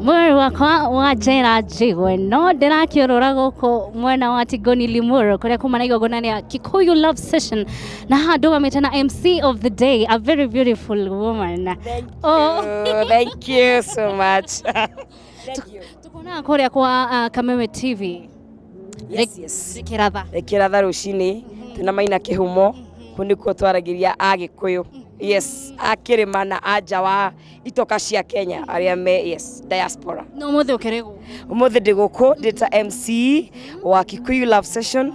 Mwĩrĩ wakwa wa njera njigwe no ndĩrakĩũrũra gũkũ mwena wa Tigoni Limuru kũrĩa kuma na igongona rĩa Kikuyu Love Session, na haha ndũgamĩte na MC of the day, a very beautiful woman. Thank Oh. you. Thank you so much. Thank you. Tukuonaga kũrĩa kwa Kameme TV. Yes. Kĩratha. Kĩratha rũcinĩ twĩna Maina Kĩhumo, kũu nĩkuo twaragĩria Agĩkũyũ, yes, a kĩrĩma na a nja wa itoka cia Kenya arĩa me, yes, diaspora. No mũthĩ ũkĩrĩ gũkũ? Ũmũthĩ ndĩ gũkũ ndĩ ta MC wa Kikuyu Love Session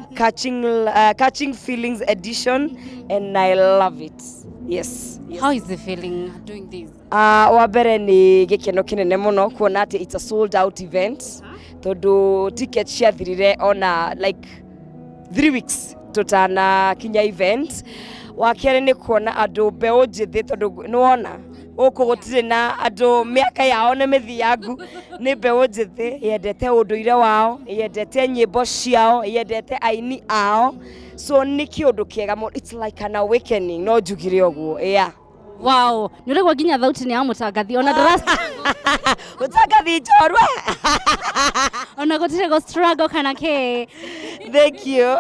Catching Feelings edition, and I love it. Yes. How is the feeling doing this? Wa mbere nĩ gĩkeno kĩnene mũno kuona atĩ it's a sold out event, tondũ ticket ciathirire ona like 3 weeks tũtanakinya event. Wa kerĩ nĩ kuona andũ mbeũ njĩthĩ, tondũ nĩ wona gũkũ gũtirĩ na andũ mĩaka yao nĩ mĩthiangu, nĩ mbeũ njĩthĩ yendete ũndũire wao, yendete nyĩmbo ciao, yendete aini ao, so nĩ kĩũndũ kĩega mũno. It's like an awakening, no njugire ũguo, yeah. Wow, nĩ ũraigua nginya thauti nĩ ya mũtangathi ona ndũra Mũtangathi njorua. Ona gũtirĩ gũ struggle kana kĩ. Thank you,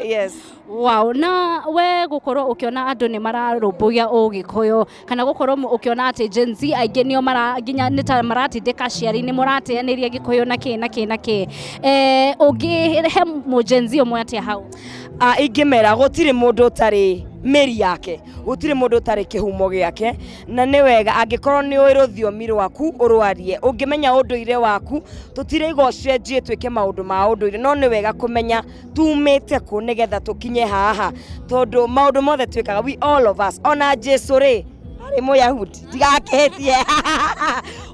yes. Wow, na we gũkorwo ũkĩona andũ nĩ mararũmbũiya ũgĩkũyũ kana gũkorwo ũkĩona atĩ Gen Z aingĩ nĩo mara nginya nĩ ta maratindĩka aciari nĩ mũrateanĩria gĩkũyũ na kĩ na kĩ na kĩ, ũngĩhe mũ Gen Z ũmwe atĩa hau? Ingĩmera gũtirĩ mũndũ ũtarĩ mĩri yake, gũtirĩ mũndũ ũtarĩ kĩhumo gĩake, na nĩ wega angĩkorwo nĩ ũĩ rũthiomi rwaku ũrwarie, ũngĩmenya ũndũire waku, tũtiraiga ũcenjie twĩke maũndũ ma ũndũire, no nĩ wega kũmenya tumĩte kũ nĩgetha tũkinye haha, tondũ maũndũ mothe twĩkaga, we all of us, ona Jesu rĩ arĩ Mũyahudi, ndigakĩhĩtie,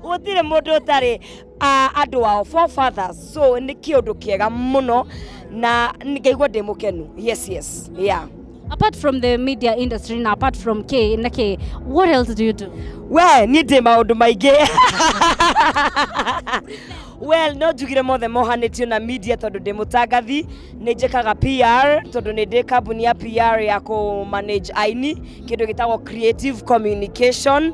gũtirĩ mũndũ ũtarĩ andũ ao, forefathers, so nĩ kĩũndũ kĩega mũno na ngaigua ndĩ mũkenu. Yes, yeah. Apart from the media industry na apart from k na k, what else do you do? We niĩ ndĩ maũndũ maingĩ. Well, no njugire mothe mohanĩtio na media, tondũ ndĩ mũtangathi, nĩ njĩkaga PR, tondũ nĩ ndĩ kambuni ya PR ya kũ manage aini, kĩndũ gĩtagwo creative communication.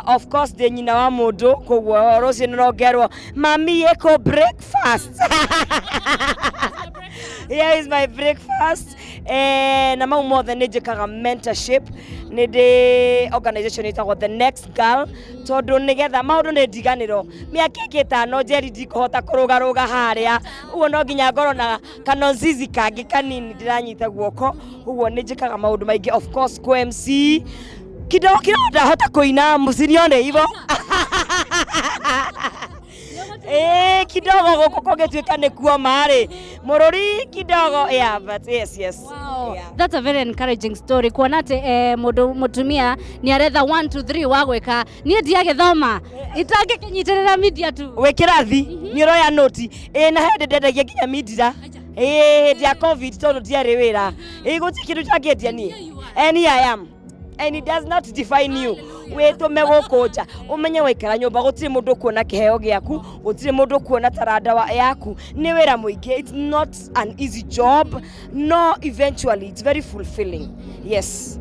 Of course ndĩ nyina wa mũndũ, koguo rũciũ nĩ rongerwo mami ĩkũ breakfast. Here is my breakfast. Na mau mothe nĩ njĩkaga mentorship, nĩ ndĩ organization ĩtagwo The Next Girl, tondũ nĩgetha maũndũ nĩ ndiganĩro mĩaka ĩngĩ 5 njeri ndikũhota kũrũgarũga harĩa ũguo, no nginya ngorwo na kanozizi kangĩ kanini ndĩranyita guoko. Ũguo nĩ njĩkaga maũndũ maingĩ. Of course kũ MC kidogo kidogo ndahota kũina, msinione hivyo. Kidogo gũkũ kũngĩtuĩka nĩ kuoma rĩ mũrũri kidogo, yeah, but yes. Wow. Yeah. That's a very encouraging story, kuona atĩ mũndũ mũtumia nĩ aretha 1 2 3 wa gwĩka. Niĩ ndiagĩthoma itangĩkĩnyitĩrĩra media tu. Wĩ kĩrathi nĩ ũroya noti ĩ, na hĩndĩ ndendagia nginya mindira ĩ hĩndĩ ya COVID, tondũ ndiarĩ wĩra ĩ, gũtirĩ kĩndũ tangĩendia niĩ, and here I am, and it does not define you. Wĩtũme gũkũ nja ũmenye waikara nyũmba gũtirĩ mũndũ ũkuona kĩheo gĩaku, gũtirĩ mũndũ ũkuona taranda yaku. Nĩ wĩra mũingĩ, it's not an easy job, no eventually it's very fulfilling, yes.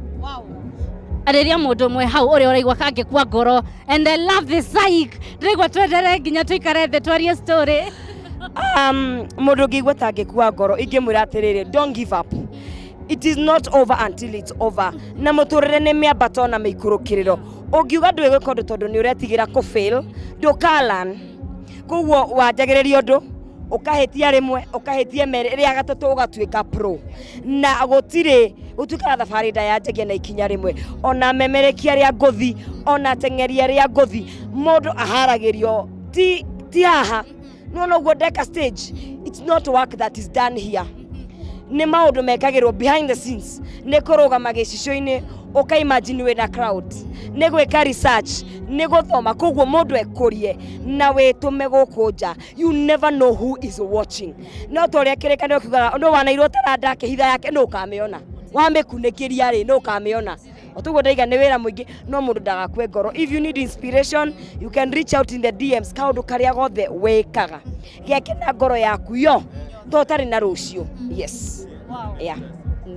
Arĩria mũndũ ũmwe hau ũrĩa ũraigua kangĩkua ngoro, and I love this psych, ndĩraigua twendere nginya tũikare thĩ twarie story. Mũndũ ũngĩigua ta angĩkua ngoro, ingĩmwĩra atĩrĩrĩ, don't give up. It is not over until it's over. Na mũtũrĩre nĩ mĩambato na mĩikũrũkĩrĩro. Ũngiuga ndũĩ gwĩka ũndũ tondũ nĩ ũretigĩra kũfail, ndũkalan. Koguo wanjagĩrĩria ũndũ ũkahĩtia rĩmwe, ũkahĩtia merĩ, rĩa gatatũ ũgatuĩka pro. Na gũtirĩ gũtuĩkaga thabarĩ ndayanjagia na ikinya rĩmwe. Ona memerekia rĩa ngũthi, ona teng'eria rĩa ngũthi, mũndũ aharagĩrio ti haha nona ũguo ndeka stage. It's not work that is done here, nĩ maũndũ mekagĩrwo behind the scenes, nĩ kũrũgama gĩcicio-inĩ ũka imagine wĩna crowd, nĩ gwĩka research, nĩ gũthoma. Koguo mũndũ ekũrie na wĩtũme gũkũ nja. You never know who is watching. No ta ũrĩa kĩrĩkanĩro kiugaga, ũndũ wanairwo taranda akĩhitha yake, nũ ũkamĩona wamĩkunĩkĩria rĩ, nũ ũkamĩona? Otoguo ndaiga nĩ wĩra mũingĩ, no mũndũ ndagakue ngoro. If you need inspiration, you can reach out in the DMs. Kaũndũ karĩa gothe wĩkaga, geke na ngoro yaku yo, to ũtarĩ na rũciũ. Yes, yeah.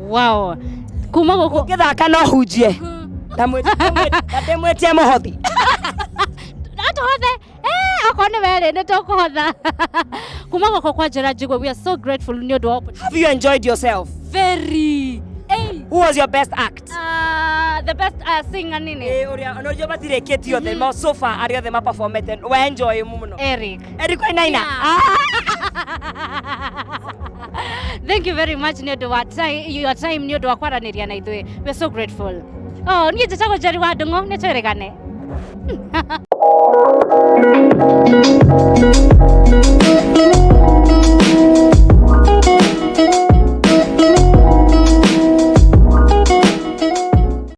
Wow, kuma gũkũ Ũngĩthaka no hunjie na ndĩmwĩtie mũhothi. Atũhothe. Okorwo nĩ werĩ nĩ tũkũhotha kuma guoko kwa njĩra njigua. We are so grateful nĩ ũndũ wa opportunity. Have you enjoyed yourself? Very. Hey. Who was your best act? The best singer nini? Eh, ũrĩa no jo matirĩkĩtie othe ma so far arĩa othe maperformete we enjoy mũno. Eric. Eric Wainaina. Yeah. Ah. Thank you very much nĩ ũndũ wa your time, nĩ ũndũ wa kwaranĩria na ithuĩ. We are so grateful. Oh, niĩ njĩtagwo Njeri wa Ndung'u, nĩ twĩrĩgane.